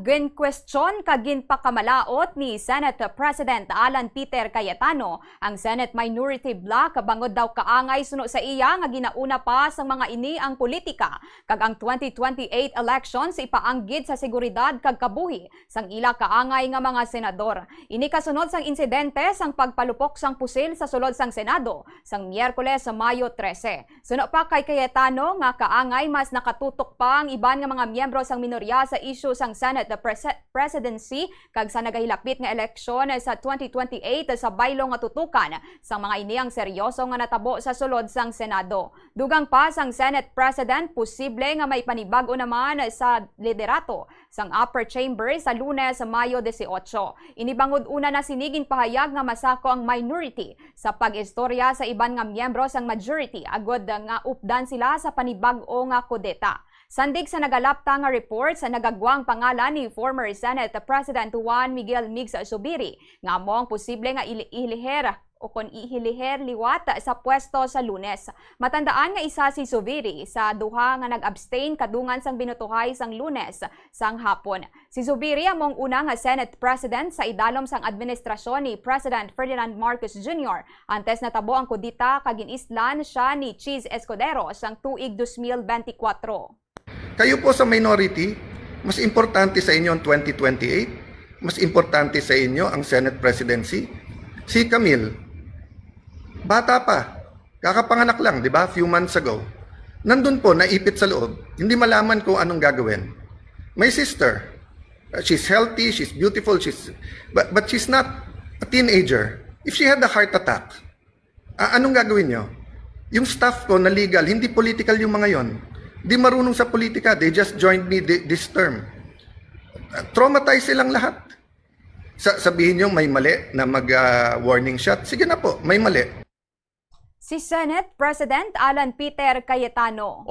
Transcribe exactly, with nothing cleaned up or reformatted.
Ginkwestiyon kag ginpakamalaot ni Senate President Alan Peter Cayetano ang Senate Minority Bloc bangod daw kaangay suno sa iya nga ginauna pa sang mga ini ang politika kag ang twenty twenty-eight elections ipaanggid sa seguridad kag kabuhi sang ila kaangay nga mga senador. Ini kasunod sang insidente sang pagpalupok sang pusil sa sulod sang Senado sang Miyerkules sa Mayo trese. Suno pa kay Cayetano nga kaangay, mas nakatutok pa ang iban nga mga miyembro sang minorya sa isyu sang Senate prese-, presidency kag sa nagahilapit nga eleksyon sa twenty twenty-eight sa baylo nga tutukan sang mga ini ang seryoso nga natabo sa sulod sang Senado. Dugang pa sang Senate President, posible nga may panibag-o naman sa liderato sang Upper Chamber sa Lunes, Mayo dieciocho. Ini bangod una na sini ginpahayag nga masako ang minority sa pag-istorya sa iban nga miyembro sang majority agod nga updan sila sa panibag-o nga kudeta. Sandig sa nagalapta nga reports, nagagwang pangalan ni former Senate President Juan Miguel Migs Zubiri nga amo ang posible nga ili-, iliher o kon ihiliher liwat sa pwesto sa Lunes. Matandaan nga isa si Zubiri sa duha nga nag-abstain kadungan sang binotohay sang Lunes sang hapon. Si Zubiri amo ang una nga Senate President sa idalom sang administrasyon ni President Ferdinand Marcos Junior antes natabo ang kudeta kag gin-islan sia ni Chiz Escudero sang tuig dos mil benti kwatro. Kayo po sa minority, mas importante sa inyo ang twenty twenty-eight? Mas importante sa inyo ang Senate presidency? Si Camille, bata pa, kakapanganak lang, di ba? Few months ago. Nandun po, naipit sa loob, hindi malaman kung anong gagawin. My sister, uh, she's healthy, she's beautiful, she's, but, but she's not a teenager. If she had a heart attack, ah, anong gagawin nyo? Yung staff ko na legal, hindi political yung mga yon. Di marunong sa politika, they just joined me thi-, this term. Ah, traumatized silang lahat. Sa, sabihin nyo may mali na mag, ah, warning shot, sige na po, may mali. Si Senate President Alan Peter Cayetano.